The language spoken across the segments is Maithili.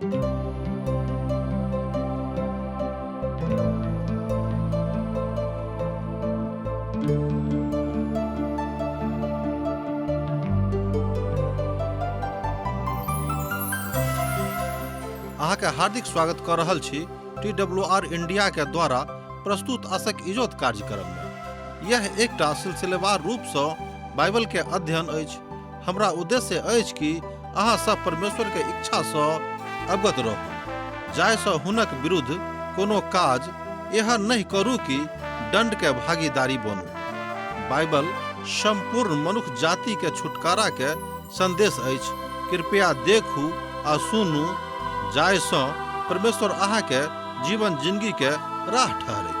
अहाँके हार्दिक स्वागत कऽ रहल छी टी डब्ल्यू आर इंडिया के द्वारा प्रस्तुत असक इजोत कार्यक्रम में। यह एकटा सिलसिलेवार रूप सँ बाइबल के अध्ययन अछि। हमरा उद्देश्य अछि कि अहाँ सब परमेश्वर के इच्छा सँ अवगत रहू, जाहि सँ हुनक विरुद्ध कोनो काज एहन नहि करू कि दंड के भागीदारी बनू। बाइबल संपूर्ण मनुख जाति के छुटकारा के संदेश अछि। कृपया देखू आ सुनू जाहि सँ परमेश्वर अहाँ के जीवन जिंदगी के राह ठहरे।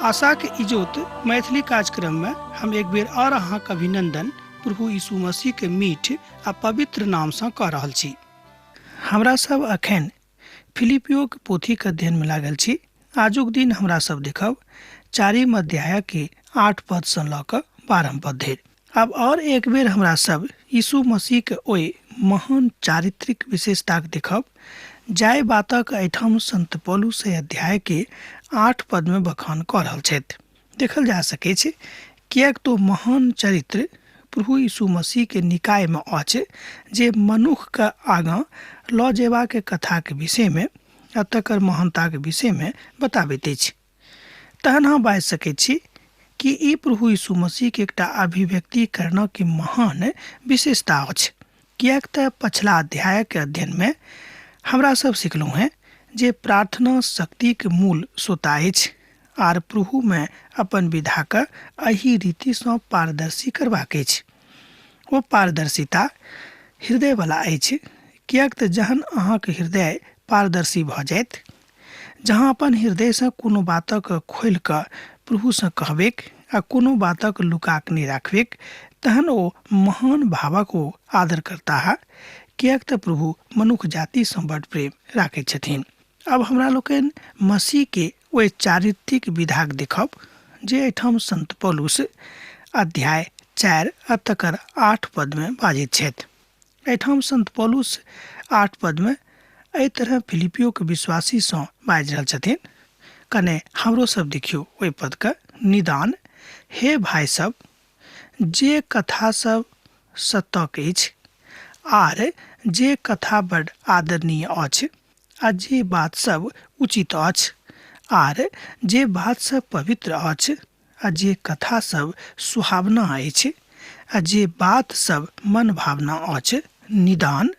आशाक इजोत मैथिली कार्यक्रम में हम एक बेर और अहाँक अभिनंदन प्रभु यीशु मसीह के मीठ आ पवित्र नाम सँ कऽ रहल छी। हमरा सब अखन फिलिपियोक पोथीक अध्ययन में लागल छी। आजुक दिन हमरा सब देखब चारिम अध्याय के 8 पद सँ लऽ कऽ 12 पद धरि। आब और एक बेर हमरा सब यीशु मसीह के ओहि महान चारित्रिक विशेषताक देखब जाहि बातक एहिठाम संत पौलुस एहि अध्याय के 8 पद में बखान कऽ रहल छथि। देखल जा सकैछ किएक तो महान चरित्र प्रभु यीशु मसीह के निकाय में अछि जे मनुख के आगाँ लऽ जेबाक कथाक विषय में आ तकर महानताक विषय में बताबैत अछि। तहन अहाँ बाजि सकैत छी कि ई प्रभु यीशु मसीह के एकटा अभिव्यक्ति करना के महान विशेषता अछि, किएक तऽ पछिला अध्याय के अध्ययन में हमरा सब सिखलहुँ हैं जे प्रार्थना शक्ति के मूल सोता अछि आर प्रभु में अपन विधा के एहि रीति सँ पारदर्शी करबाक अछि। ओ पारदर्शिता हृदय वाला अछि, किएक तऽ जहन अहाँके हृदय पारदर्शी भऽ जायत, जहाँ अपन हृदयसँ कोनो बातक खोलि कऽ प्रभुसँ कहबेक आ कोनो बातक लुकाक नहि राखबेक, तहन ओ महान भावक ओ आदर करताह, किएक तऽ प्रभु मनुख जातिसँ बड प्रेम राखैत छथिन। अब हमरा लोकनि मसीह के ओहि चारित्रिक विधाक देखब जे एहिठाम संत पौलुस अध्याय 4 आ तकर 8 पद में बाजैत छथि। एहिठाम संत पौलुस 8 पद में एहि तरह फिलिपियो के विश्वासी सँ बाजि रहल छथिन। कने हमरो सब देखियौ ओहि पद के निदान। हे भाई सब, जे कथा सब सतक अछि आर जे कथा बड आदरणीय अछि आ जे बात सब उचित अछि आर जे बात सब पवित्र अछि आ जे कथा सब सुहावना अछि आ जे बात सब मन भावना अछि, निदान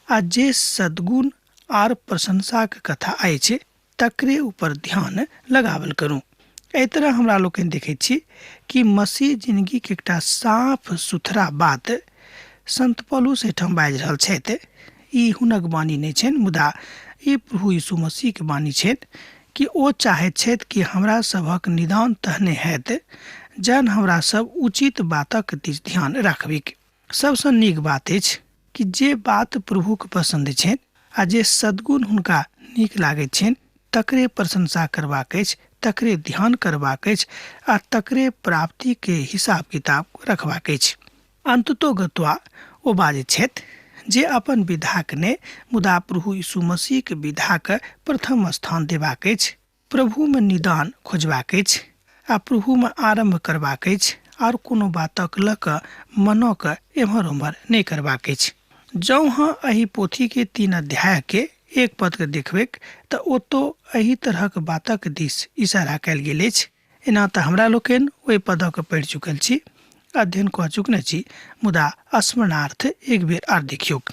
आ जे सद्गुण आर प्रशंसाक कथा अछि तकरे ऊपर ध्यान लगावल करू। एहि तरह हमरा लोकनि देखैत छी कि मसीह जिंदगी के एकटा साफ सुथरा बात संत पौलुस एहिठाम बाजि रहल छथि। ई हुनक वाणी नहि छनि, मुदा ई प्रभु यीशु मसीह के वाणी छनि कि ओ चाहैत छथि कि हमरा सभक निदान तहने हैत जहन हमरा सब उचित बातक दिस ध्यान राखबिक। सबसँ नीक बात अछि कि जे बात प्रभुके पसन्द छनि आ जे सद्गुण हुनका नीक लागैत छनि तकरे प्रशंसा करबाक अछि, तकरे ध्यान करबाक अछि आ तकरे प्राप्ति के हिसाब किताब रखबाक अछि। अंततोगत्वा ओ बाजैत छथि जे अपन विधाक ने मुदा प्रभु यीशु मसीह के विधाक प्रथम स्थान देबाक अछि, प्रभु में निदान खोजबाक अछि आ प्रभु में आरंभ करबाक अछि आर कोनो बातक लऽ कऽ मनक एम्हर ओम्हर नहि करबाक अछि। जँ अहाँ एहि पोथी के 3 अध्याय के 1 पद के देखबैक तऽ ओतौ एहि तरहक बातक दिस इशारा कयल गेल अछि। एना तऽ हमरा लोकनि ओहि पदक पढ़ि चुकल छी, अध्ययन कऽ चुकने छी, मुदा स्मरणार्थ एक बेर आर देखियौक।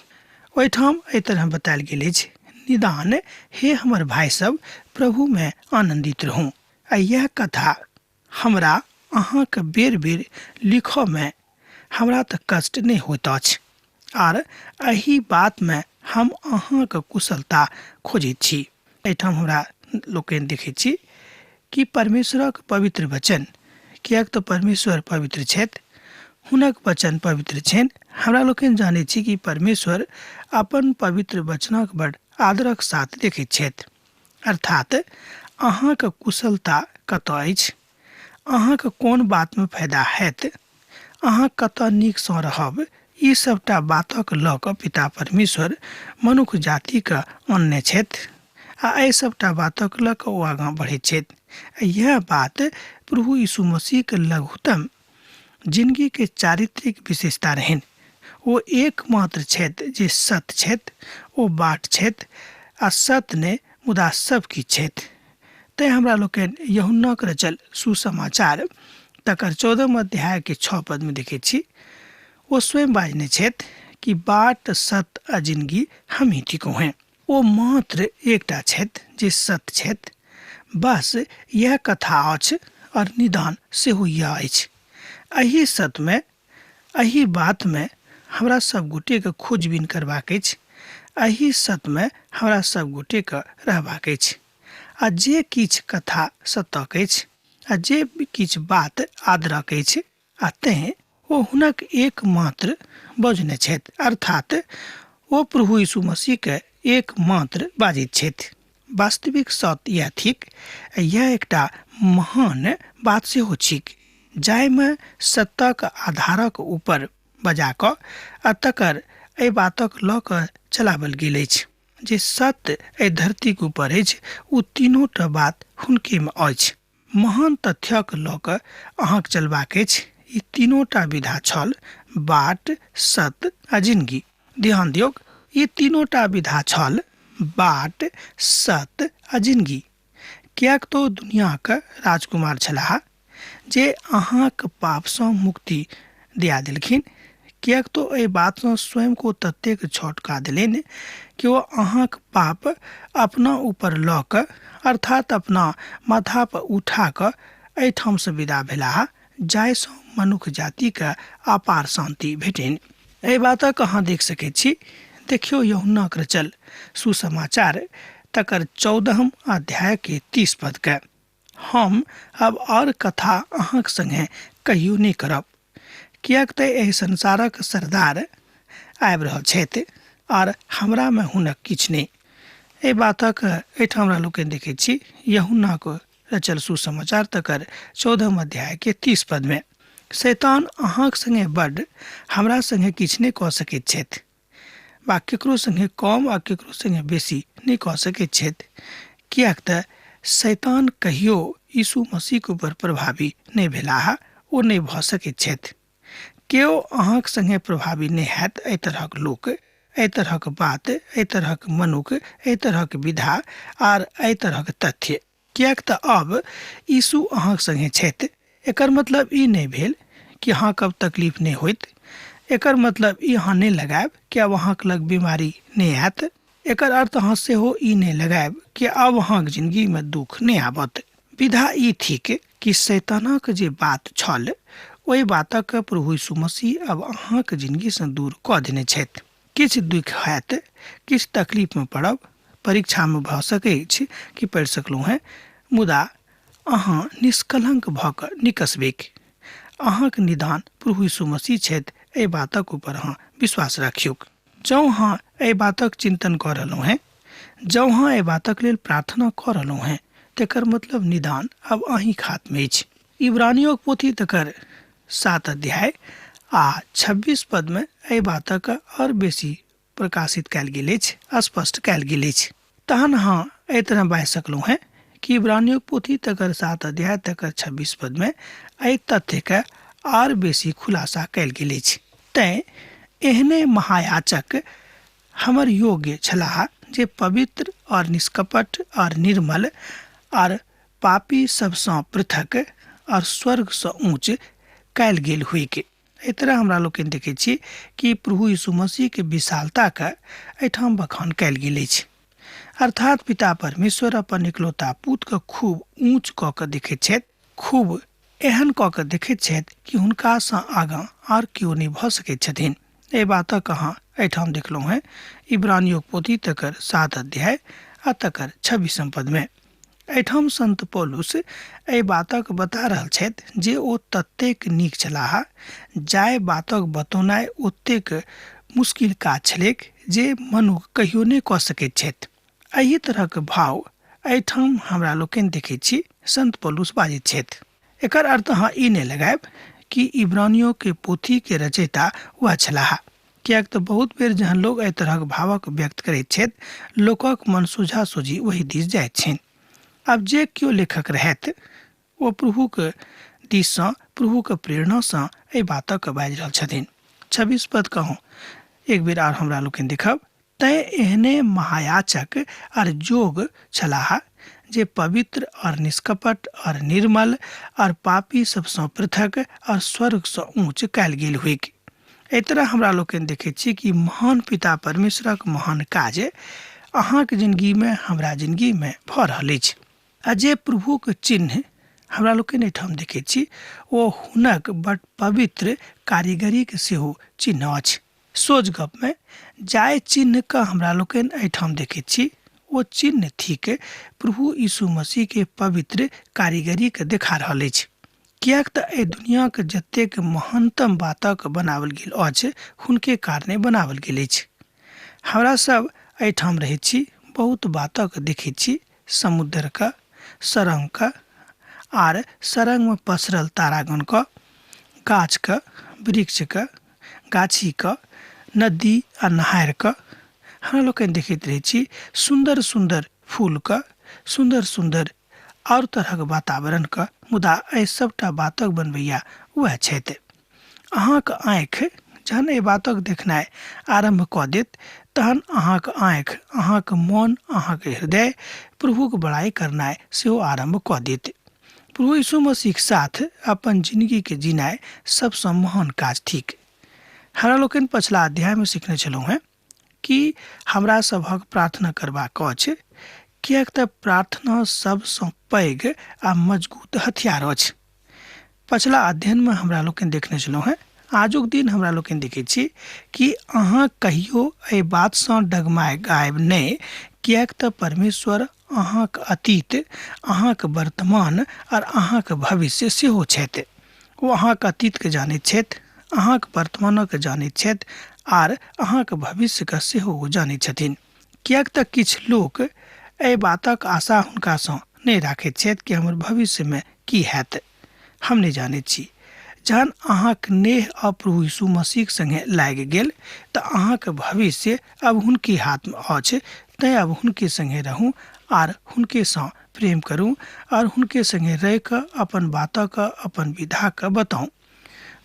ओहिठाम एहि तरह बतायल गेल अछि, निदान हे हमर भाई सब, प्रभु में आनंदित रहू। आ यह कथा हमरा अहाँके बेर बेर लिखऽ में हमरा तऽ कष्ट नहि होइत अछि, आर एहि बात में हम अहाँके कुशलता खोजैत छी। एहिठाम हमरा लोकनि देखैत छी कि परमेश्वरक पवित्र वचन, किएक तऽ परमेश्वर पवित्र छथि, हुनक वचन पवित्र छनि। हमरा लोकनि जानैत छी कि परमेश्वर अपन पवित्र वचनक बड़ आदरक साथ देखैत छथि। अर्थात अहाँके कुशलता कतऽ अछि, अहाँके कोन बातमे फायदा हैत, अहाँ कतऽ नीकसँ रहब, ई सभटा बातक लऽ कऽ पिता परमेश्वर मनुख जातिके अनने छथि आ एहि सभटा बातक लऽ कऽ ओ आगाँ बढ़ैत छथि। इएह बात प्रभु यीशु मसीहके लघुतम जिनगीके चारित्रिक विशेषता रहनि। ओ एकमात्र छथि जे सत्य छथि, ओ बाट छथि आ सत्य नहि मुदा सब किछु छथि। तेँ हमरा लोकनि यूहन्नाक रचल सुसमाचार तकर 14 अध्यायके 6 पदमे देखैत छी, ओ स्वयं बाजने छथि कि बाट, सत्य आ जिनगी हमही थिकहुँ हेँ। ओ मात्र एकटा छथि जे सत्य छथि। बस इएह कथा अछि और निदान सेहो इएह अछि। एहि सत्यमे, एहि बातमे हमरा सब गोटेके खोजबीन करबाक अछि। एहि सत्यमे हमरा सब गोटेके रहबाक अछि। आ जे किछु कथा सत्यक अछि आ जे किछु बात आदरक अछि, आ तेँ ओ हुनक एकमात्र बजने छथि, अर्थात ओ प्रभु यीशु मसीहके एकमात्र बाजैत छथि। वास्तविक सत्य इएह थिक। इएह एकटा महान बात सेहो छिक, जाहिमे सत्यक आधारक ऊपर बजा कऽ आ तकर एहि बातक लऽ कऽ चलाओल गेल अछि जे सत्य एहि धरतीक ऊपर अछि, ओ तीनोटा बात हुनकेमे अछि। महान तथ्यक लऽ कऽ अहाँक चलबाक अछि। ई तीनोटा विधा छल, बाट, सत्य आ जिनगी। ध्यान दियौक, ई तीनोटा विधा छल, बाट, सत्य आ जिनगी। किएक तऽ ओ दुनियाक राजकुमार छलाह जे अहाँक पापसँ मुक्ति दिया देलखिन। किएक तऽ एहि बातसँ स्वयं को ततेक छौटका देलनि कि ओ अहाँक पाप अपना ऊपर लऽ कऽ, अर्थात अपना माथा पर उठा कऽ एहिठामसँ विदा भेलाह, जाहिसँ मनुख जातिके अपार शान्ति भेटनि। एहि बातक अहाँ देख सकैत छी। देखियौ यूहन्नाक रचल सुसमाचार तकर 14 अध्यायके 30 पदके। हम आब आओर कथा अहाँक संगे कहियो नहि करब, किएक तऽ एहि संसारक सरदार आबि रहल छथि आर हमरामे हुनक किछु नहि। एहि बातक एहिठाम हमरा लोकनि देखैत छी यूहन्नाक रचल सुसमाचार तकर 14 अध्यायके 30 पदमे। शैतान अहाँक संगे बड्ड, हमरा संगे किछु नहि कऽ सकैत छथि, वा केकरो संगे कम आ केकरो संगे बेसी नहि कऽ सकैत छथि, किएक तऽ शैतान कहियो यीशु मसीहके ऊपर प्रभावी नहि भेलाह, ओ नहि भऽ सकैत छथि। केओ अहाँक संगे प्रभावी नहि हैत। एहि तरहक लोक, एहि तरहक बात, एहि तरहक मनुख, एहि तरहक विधा आर एहि तरहक तथ्य, किएक तऽ अब यीशु अहाँक संगे छथि। एकर मतलब ई नहि भेल कि अहाँके अब तकलीफ नहि होइत। एकर मतलब ई अहाँ नहि लगायब कि आब अहाँके लग बीमारी नहि आयत। एकर अर्थ अहाँ सेहो ई नहि लगायब कि आब अहाँक जिनगीमे दुःख नहि आबत। विधा ई थिक कि शैतानक जे बात छल ओहि बातक प्रभु यीशु मसीह अब अहाँक जिनगीसँ दूर कऽ देने छथि। किछु दुःख हैत, किछु तकलीफमे पड़ब, परीक्षामे भऽ सकैत अछि कि पढ़ि सकलहुँ हेँ, मुदा अहाँ निष्कलंक भऽ कऽ निकसबैक। अहाँक निदान प्रभु यीशु मसीह छथि, एहि बातक ऊपर अहाँ विश्वास राखियौक। जँ अहाँ एहि बातक चिन्तन कऽ रहलहुँ हेँ, जँ अहाँ एहि बातक लेल प्रार्थना कऽ रहलहुँ हेँ, तेकर मतलब निदान अब अहीँक हाथमे अछि। इब्रानियोक पोथी तकर 7 अध्याय आ 26 पदमे एहि बातक आओर बेसी प्रकाशित कयल गेल अछि, स्पष्ट कयल गेल अछि। तहन अहाँ एहि तरह बाजि सकलहुँ हेँ कि इब्रानियोक पोथी तकर 7 अध्याय तकर 26 पदमे एहि तथ्यके आर बेसी खुलासा कयल गेल अछि। तैँ एहने महायाचक हमर योग्य छलाह जे पवित्र और निष्कपट और निर्मल और पापी सबसँ पृथक और स्वर्गसँ ऊँच कयल गेल होइक। एहि तरह हमरा लोकनि देखैत छी कि प्रभु यीशु मसीहके विशालताके एहिठाम बखान कयल गेल अछि। अर्थात पिता परमेश्वर अपन इकलौता पुतके खूब ऊँच कऽ कऽ देखैत छथि, खूब एहन कऽ कऽ देखैत छथि कि हुनकासँ आगाँ आर केओ नहि भऽ सकैत छथिन। एहि बातक अहाँ एहिठाम देखलहुँ हेँ इब्रानियोक पोथी तकर 7 अध्याय आ तकर 26 पदमे। एहिठाम संत पौलुस एहि बातक बता रहल छथि जे ओ ततेक नीक छलाह, जाहि बातक बतौनाइ ओतेक मुश्किल काज छलैक जे मनुख कहियो नहि कऽ सकैत छथि। एहि तरहक भाव एहिठाम हमरा लोकनि देखैत छी संत पौलुस बाजैत छथि। एकर अर्थ अहाँ ई नहि लगायब कि इब्रानियों के पोथी के रचयिता वह छलाह। किएक तऽ बहुत बेर जहन लोक एहि तरहक भावक व्यक्त करैत छथि, लोकक मन सोझा सोझी ओहि दिस जाइत छनि। आब जे केओ लेखक रहथि, ओ प्रभुक दिससँ, प्रभुक प्रेरणासँ एहि बातक बाजि रहल छथिन। 26 पद कहूँ एक बेर आर हमरा लोकनि देखब। तैँ एहने महायाचक आर जोग छलाह जे पवित्र और निष्कपट और निर्मल और पापी सबसँ पृथक और स्वर्गसँ ऊँच कयल गेल होइक। एहि तरह हमरा लोकनि देखैत छी कि महान पिता परमेश्वरक महान काज अहाँक जिनगीमे, हमरा जिनगीमे भऽ रहल अछि। आ जे प्रभुक चिन्ह हमरा लोकनि एहिठाम देखैत छी, ओ हुनक बड पवित्र कारीगरीक सेहो चिन्ह अछि। सोझ गपमे जाहि चिन्हके हमरा लोकनि एहिठाम देखैत छी, ओ चिन्ह थिक प्रभु यीशु मसीहके पवित्र कारीगरीके देखा रहल अछि। किएक तऽ एहि दुनियाक जतेक महानतम बातक बनाओल गेल अछि, हुनके कारणे बनाओल गेल अछि। हमरा सब एहिठाम रहैत छी, बहुत बातक देखैत छी, समुद्रके, सरंगके आर सरंगमे पसरल तारागणके, गाछके, वृक्षके, गाछीके, नदी आ नहरिके हमरा लोकनि देखैत रहै छी। सुन्दर सुन्दर फूलके, सुन्दर सुन्दर आओर तरहक वातावरणके, मुदा एहि सभटा बातक बनबैया वएह छथि। अहाँक आँखि जहन एहि बातक देखनाइ आरम्भ कऽ देत, तहन अहाँक आँखि, अहाँक मन, अहाँक हृदय प्रभुक बड़ाइ करनाइ सेहो आरम्भ कऽ देत। प्रभु यीशु मसीहक साथ अपन जिनगीके जीनाइ सबसँ महान काज थिक। हमरा लोकनि पछिला अध्यायमे सिखने छलहुँ हेँ कि हमरा सभक प्रार्थना करबाक अछि, किएक तऽ प्रार्थना सबसँ पैघ आ मजगूत हथियार अछि। पछिला अध्ययनमे हमरा लोकनि देखने छलहुँ हेँ। आजुक दिन हमरा लोकनि देखैत छी कि अहाँ कहियो एहि बातसँ डगमाय गायब नहि, किएक तऽ परमेश्वर अहाँक अतीत, अहाँक वर्तमान आर अहाँक भविष्य सेहो छथि। ओ अहाँक अतीतके जानैत छथि, अहाँक वर्तमानक जानैत छथि आर अहाँक भविष्यके सेहो ओ जानैत छथिन। किएक तऽ किछु लोक एहि बातक आशा हुनकासँ नहि राखैत छथि कि हमर भविष्यमे की हैत, हम नहि जानैत छी। जहन अहाँक नेह आ प्रभु यीशु मसीहक संगे लागि गेल तऽ अहाँक भविष्य अब हुनके हाथमे अछि। तैँ अब हुनके संगे रहू आर हुनकेसँ प्रेम करू आर हुनके संगे रहि कऽ अपन बातक, अपन विधाके बताउ।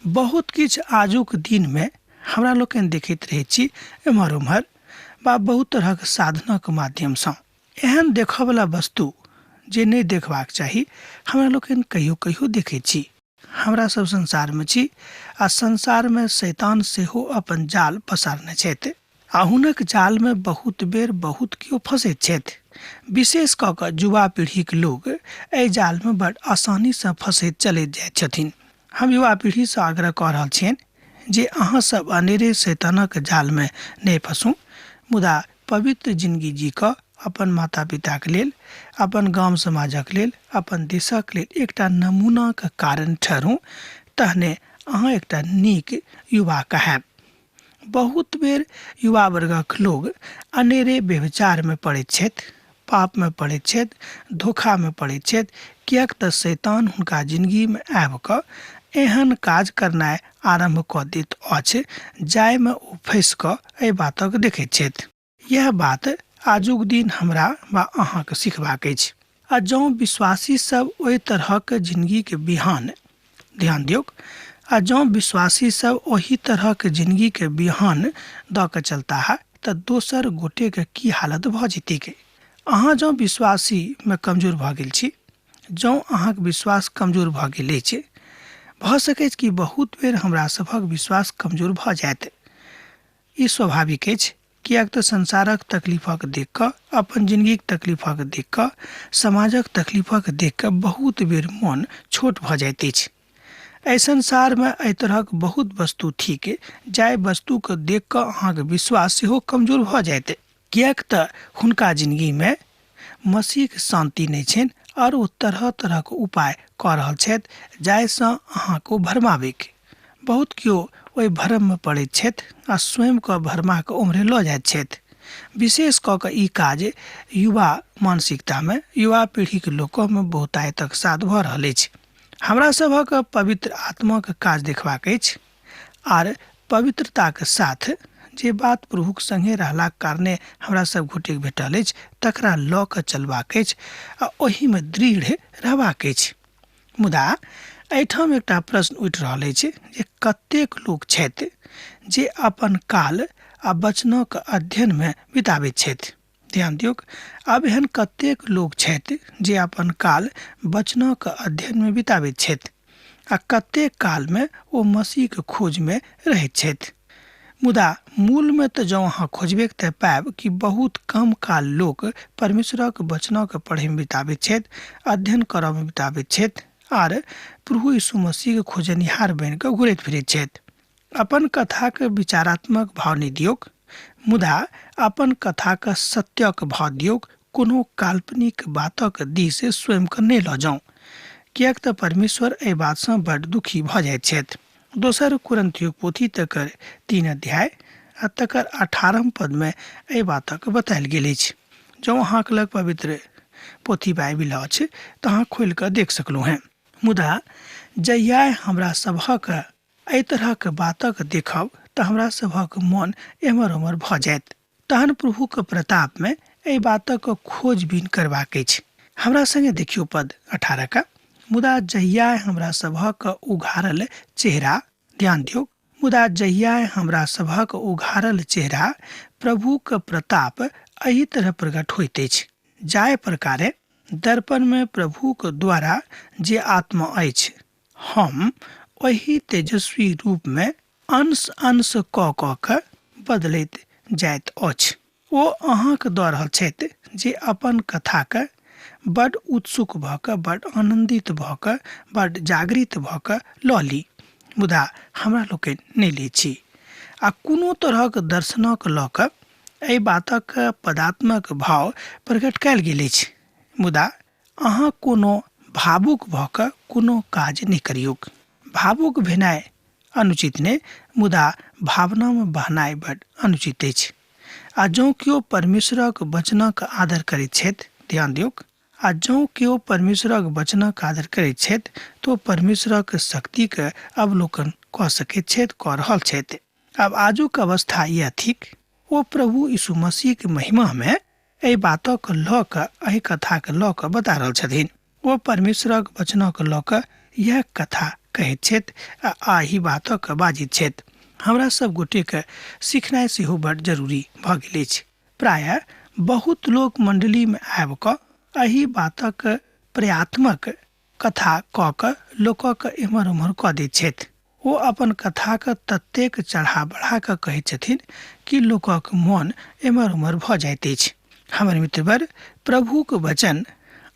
बहुत किछु आजुक दिनमे हमरा लोकनि देखैत रहै छी एम्हर ओम्हर वा बहुत तरहक साधनक माध्यमसँ। एहन देखऽवला वस्तु जे नहि देखबाक चाही, हमरा लोकनि कहियो कहियो देखैत छी। हमरा सब संसारमे छी आ संसारमे शैतान सेहो अपन जाल पसारने छथि आ हुनक जालमे बहुत बेर बहुत केओ फँसैत छथि। विशेष कऽ कऽ युवा पीढ़ीक लोक एहि जालमे बड़ आसानीसँ फँसैत चलैत जाइत छथिन। हम युवा पीढ़ीसँ आग्रह कऽ रहल छियनि जे अहाँ सब अनेरे शैतानक जालमे नहि फँसू, मुदा पवित्र जिनगी जी कऽ अपन माता पिताक लेल, अपन गाम समाजक लेल, अपन देशक लेल एकटा नमूनाक कारण ठहरू, तहने अहाँ एकटा नीक युवा कहायब। बहुत बेर युवा वर्गक लोग अनेरे व्यभिचारमे पड़ैत छथि, पापमे पड़ैत छथि, धोखामे पड़ैत छथि, किएक तऽ शैतान हुनका जिनगीमे आबि कऽ एहन काज करनाइ आरम्भ कऽ दैत अछि जाहिमे ओ फँसि कऽ एहि बातक देखैत छथि। इएह बात आजुक दिन हमरा वा अहाँके सिखबाक अछि। आ जँ विश्वासी सब ओहि तरहक जिनगीके बिहान, ध्यान दियौक, आ जँ विश्वासी सब ओहि तरहक जिनगीके बिहान दऽ कऽ चलताह तऽ दोसर गोटेके की हालत भऽ जेतैक। अहाँ जँ विश्वासीमे कमजोर भऽ गेल छी, जँ अहाँक विश्वास कमजोर भऽ गेल अछि, भऽ सकैछ कि बहुत बेर हमरा सभक विश्वास कमजोर भऽ जायत। ई स्वाभाविक अछि, किएक तऽ संसारक तकलीफक देख कऽ, अपन जिनगीक तकलीफक देख कऽ, समाजक तकलीफक देख कऽ बहुत बेर मोन छोट भऽ जाइत अछि। एहि संसारमे एहि तरहक बहुत वस्तु थिक जाहि वस्तुके देख कऽ अहाँके विश्वास सेहो कमजोर भऽ जायत, किएक तऽ हुनका जिनगीमे मसीहक शान्ति नहि छनि आओर ओ तरह तरहक उपाय कऽ रहल छथि जाहिसँ अहाँके ओ भरमाबैक। बहुत केओ ओहि भ्रममे पड़ैत छथि आ स्वयंके भरमा कऽ ओम्हरे लऽ जाइत छथि। विशेष कऽ कऽ ई काज युवा मानसिकतामे, युवा पीढ़ीके लोकमे बहुतायतक साथ भऽ रहल अछि। हमरा सभक पवित्र आत्माक काज देखबाक अछि आर पवित्रताक साथ जे बात प्रभुक संगे रहलाक कारणे हमरा सब गोटेक भेटल अछि तकरा लऽ कऽ चलबाक अछि आ ओहिमे दृढ़ रहबाक अछि। मुदा एहिठाम एकटा प्रश्न उठि रहल अछि जे कतेक लोक छथि जे अपन काल आ वचनक अध्ययनमे बिताबैत छथि। ध्यान दियौक, आब एहन कतेक लोक छथि जे अपन काल वचनक अध्ययनमे बिताबैत छथि आ कतेक कालमे ओ मसीहके खोजमे रहैत छथि। मुदा मूलमे तऽ जँ अहाँ खोजबे तऽ पायब कि बहुत कम काल लोक परमेश्वरक वचनक पढ़ैमे बिताबैत छथि, अध्ययन करऽमे बिताबैत छथि आर प्रभु यीशु मसीहके खोजनिहार बनि कऽ घुरैत फिरैत छथि। अपन कथाके विचारात्मक भाव नहि दियौक, मुदा अपन कथाके सत्यक भाव दियौक। कोनो काल्पनिक बातक दिस स्वयंके नहि लऽ जाउ, किएक तऽ परमेश्वर एहि बातसँ बड्ड दुखी भऽ जाइत छथि। दोसर कुरिन्थियोक पोथी तकर 3 अध्याय आ तकर 18 पदमे एहि बातक बतायल गेल अछि। जँ अहाँके लग पवित्र पोथी बाइबिल अछि तऽ अहाँ खोलि कऽ देख सकलहुँ हेँ। मुदा जहिया हमरा सभक एहि तरहक बातक देखब तऽ हमरा सभक मन एम्हर ओम्हर भऽ जायत। तहन प्रभुक प्रतापमे एहि बातक खोजबीन करबाक अछि। हमरा संगे देखियौ पद 18 का, मुदा जहिया हमरा सभक उघारल चेहरा, ध्यान दियौ, मुदा जहिया हमरा सभक उघारल चेहरा प्रभुक प्रताप एहि तरह प्रकट होइत अछि, जाहि प्रकारे दर्पणमे प्रभुक द्वारा जे आत्मा अछि, हम ओहि तेजस्वी रूपमे अंश अंश कऽ कऽ के बदलैत जाइत अछि। ओ अहाँके दऽ रहल छथि जे अपन कथाके बड उत्सुक भऽ कऽ, बड आनन्दित भऽ कऽ, बड जागृत भऽ कऽ लऽ ली, मुदा हमरा लोकनि नहि लै छी आ कोनो तरहक दर्शनक लऽ कऽ एहि बातक पदात्मक भाव प्रकट कयल गेल अछि। मुदा अहाँ कोनो भावुक भऽ कऽ कोनो काज नहि करियौक। भावुक भेनाइ अनुचित नहि, मुदा भावनामे बहनाइ बड अनुचित अछि। आ जँ केओ परमेश्वरक वचनक आदर करैत छथि, ध्यान दियौक, आ जँ केओ परमेश्वरक वचनक आदर करैत छथि तऽ ओ परमेश्वरक शक्तिके अवलोकन कऽ सकैत छथि, कऽ रहल छथि। आब आजुक अवस्था इएह थिक। ओ प्रभु यीशु मसीहके महिमामे एहि बातक लऽ कऽ, एहि कथाके लऽ कऽ बता रहल छथिन। ओ परमेश्वरक वचनक लऽ कऽ इएह कथा कहैत छथि आ एहि बातक बाजैत छथि। हमरा सब गोटेके सिखनाइ सेहो बड जरूरी भऽ गेल अछि। प्रायः बहुत लोक मण्डलीमे आबि कऽ एहि बातक प्रयात्मक कथा कऽ कऽ लोकक एम्हर ओम्हर कऽ दैत छथि। ओ अपन कथाके ततेक चढ़ा बढ़ा कऽ कहैत छथिन कि लोकक मन एम्हर ओम्हर भऽ जाइत अछि। हमर मित्रवर, प्रभुक वचन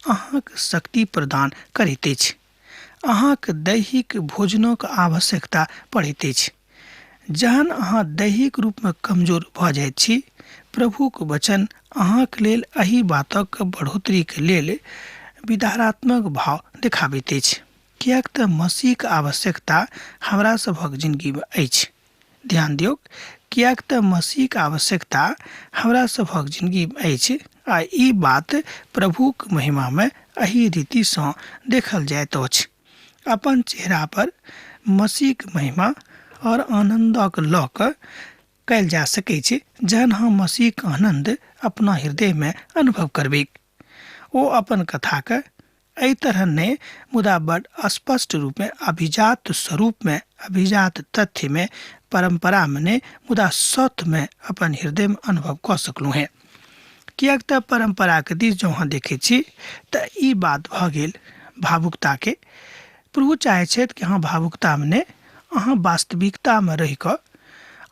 अहाँक शक्ति प्रदान करैत अछि। अहाँक दैहिक भोजनक आवश्यकता पड़ैत अछि। जहन अहाँ दैहिक रूपमे कमजोर भऽ जाइत छी, प्रभुक वचन अहाँक लेल एहि बातक बढ़ोतरीके लेल विधारात्मक भाव देखाबैत अछि, किएक तऽ मसीहक आवश्यकता हमरा सभक जिंदगीमे अछि। ध्यान दियौक, किएक तऽ मसीहक आवश्यकता हमरा सभक जिंदगीमे अछि आ ई बात प्रभुक महिमामे एहि रीतिसँ देखल जाइत अछि। अपन चेहरा पर मसीहक महिमा और आनन्दक लऽ कऽ कयल जा सकै छै जहन हम मसीहक आनन्द अपना हृदयमे अनुभव करबै। ओ अपन कथाके एहि तरह नहि, मुदा बड स्पष्ट रूपमे, अभिजात स्वरूपमे, अभिजात तथ्यमे, परम्परामे नहि, मुदा सत्यमे अपन हृदयमे अनुभव कऽ सकलहुँ हेँ। किएक तऽ परम्पराके दिस जँ अहाँ देखै छी तऽ ई बात भऽ गेल भावुकताके। प्रभु चाहै छथि कि अहाँ भावुकतामे नहि, अहाँ वास्तविकतामे रहि कऽ,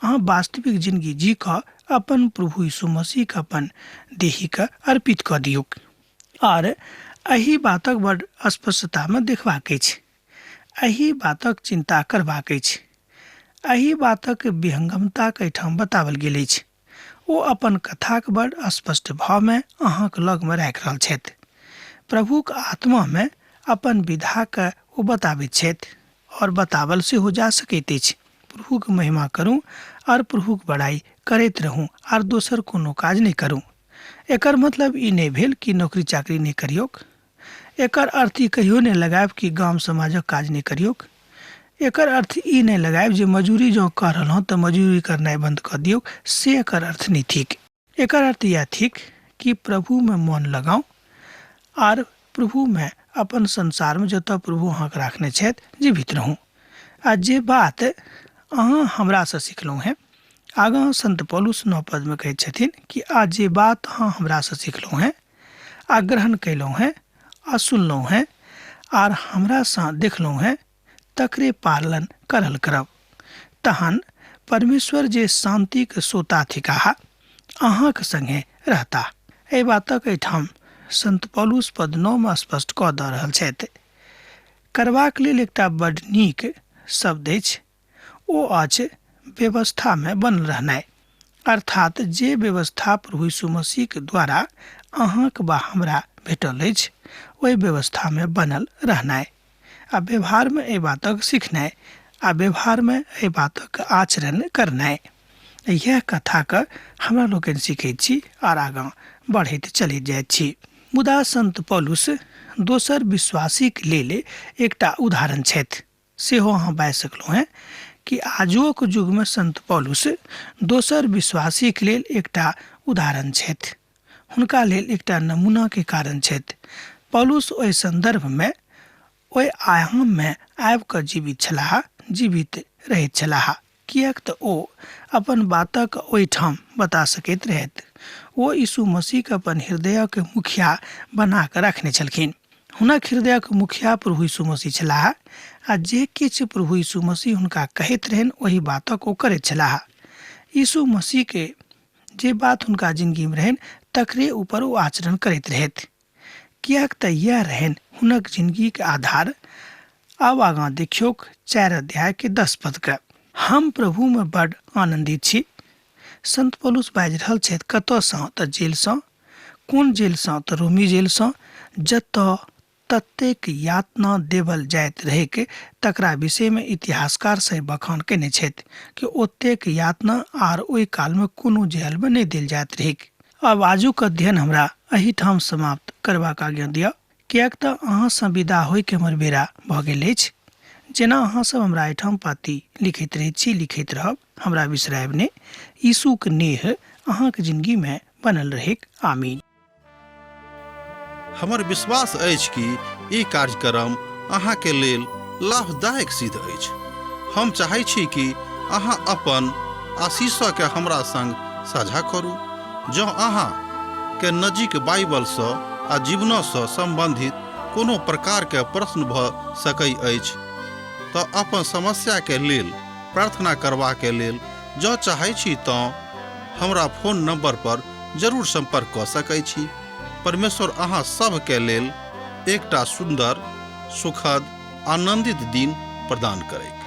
अहाँ वास्तविक जिंदगी जी कऽ अपन प्रभु यीशु मसीहके अपन देहीके अर्पित कऽ दियौक। आओर एहि बातक बड स्पष्टतामे देखबाक अछि, एहि बातक चिन्ता करबाक अछि, एहि बातक विहंगमताक एहिठाम बताओल गेल अछि। ओ अपन कथाक बड स्पष्ट भावमे अहाँक लगमे राखि रहल छथि। प्रभुक आत्मामे अपन विधाके ओ बताबैत छथि और बतावल सेहो जा सकैत अछि। प्रभुक महिमा करू और प्रभुक बड़ाई करैत रहू आर दोसर कोनो काज नहि करू। एकर मतलब ई नहि भेल कि नौकरी चाकरी नहि करियौक। एकर अर्थ ई कहियो नहि लगायब कि गाम समाजक काज नहि करियौक। एकर अर्थ ई नहि लगायब जे मजूरी जँ कऽ रहलहुँ तऽ मजूरी करनाइ बन्द कऽ दियौक, से एकर अर्थ नहि थिक। एकर अर्थ इएह थिक कि प्रभुमे मोन लगाउ आर प्रभुमे अपन संसारमे जतऽ प्रभु अहाँके राखने छथि जीवित रहू। आ जे बात अहाँ हमरासँ सिखलहुँ हेँ, आगाँ सन्त पौलुस 9 पदमे कहैत छथिन कि आ जे बात अहाँ हमरासँ सिखलहुँ हेँ आ ग्रहण कयलहुँ हेँ आ सुनलहुँ हेँ आर हमरासँ देखलहुँ हेँ, तकरे पालन करल करब। तहन परमेश्वर जे शान्तिक सोता थिकाह, अहाँक संगे रहताह। एहि बातक एहिठाम सन्त पौलुस पद 9 मे स्पष्ट कऽ दऽ रहल छथि। करबाक लेल एकटा बड्ड नीक शब्द अछि, ओ अछि व्यवस्थामे बनल रहनाइ। अर्थात जे व्यवस्था प्रभु यीशु मसीहके द्वारा अहाँक वा हमरा भेटल अछि, ओहि व्यवस्थामे बनल रहनाइ आ व्यवहारमे एहि बातक सिखनाइ आ व्यवहारमे एहि बातक आचरण करनाइ। इएह कथाके हमरा लोकनि सिखैत छी आर आगाँ बढ़ैत चलैत जाइत छी। मुदा सन्त पौलुस दोसर विश्वासीक लेल एकटा उदाहरण छथि, सेहो अहाँ बाजि सकलहुँ हेँ कि आजुक युगमे सन्त पौलुस दोसर विश्वासीक लेल एकटा उदाहरण छथि, हुनका लेल एकटा नमूनाके कारण छथि। पौलुस ओहि सन्दर्भमे ओहि आयाममे आबि कऽ जीवित छलाह, जीवित रहैत छलाह, किएक तऽ ओ अपन बातक ओहिठाम बता सकैत रहथि। ओ यीशु मसीहके अपन हृदयक मुखिया बना कऽ रखने छलखिन। हुनक हृदयक मुखिया प्रभु यीशु मसीह छलाह आ जे किछु प्रभु यीशु मसीह हुनका कहैत रहनि ओहि बातक ओ करैत छलाह। यीशु मसीहके जे बात हुनका जिनगीमे रहनि तकरे ऊपर ओ आचरण करैत रहथि, किएक तऽ इएह रहनि हुनक जिनगीके आधार। आब आगाँ देखियौक 4 अध्यायके 10 पदके। हम प्रभुमे बड आनन्दित छी। सन्त पौलुस बाजि रहल छथि कतऽसँ? तऽ जेलसँ। कोन जेलसँ? तऽ रोमी जेलसँ, जतऽ ततेक यातना देवल जाइत रहैक तकरा विषयमे इतिहासकार सही बखान कयने छथि कि ओतेक यातना आर ओहि कालमे कोनो जेलमे नहि देल जाइत रहैक। आब आजुक अध्ययन हमरा एहिठाम समाप्त करबाक आज्ञा दिअ, किएक तऽ अहाँसँ विदा होइके हमर बेरा भऽ गेल अछि। जेना अहाँ सब हमरा एहिठाम पाती लिखैत रहैत छी, लिखैत रहब, हमरा बिसरायब नहि। यीशुक नेह अहाँक जिनगीमे बनल रहैक। आमीन। हमर विश्वास अछि कि ई कार्यक्रम अहाँके लेल लाभदायक सिद्ध अछि। हम चाहै छी कि अहाँ अपन आशीषके हमरा संग साझा करू। जँ अहाँ के नजीक बाइबलसँ आ जीवनसँ सम्बन्धित कोनो प्रकारके प्रश्न भऽ सकै अछि तऽ अपन समस्याके लेल प्रार्थना करबाके लेल जँ चाहै छी तँ हमरा फोन नंबर पर जरूर संपर्क कऽ सकै छी। परमेश्वर अहाँ सभके लेल एकटा सुन्दर, सुखद, आनंदित दिन प्रदान करैत।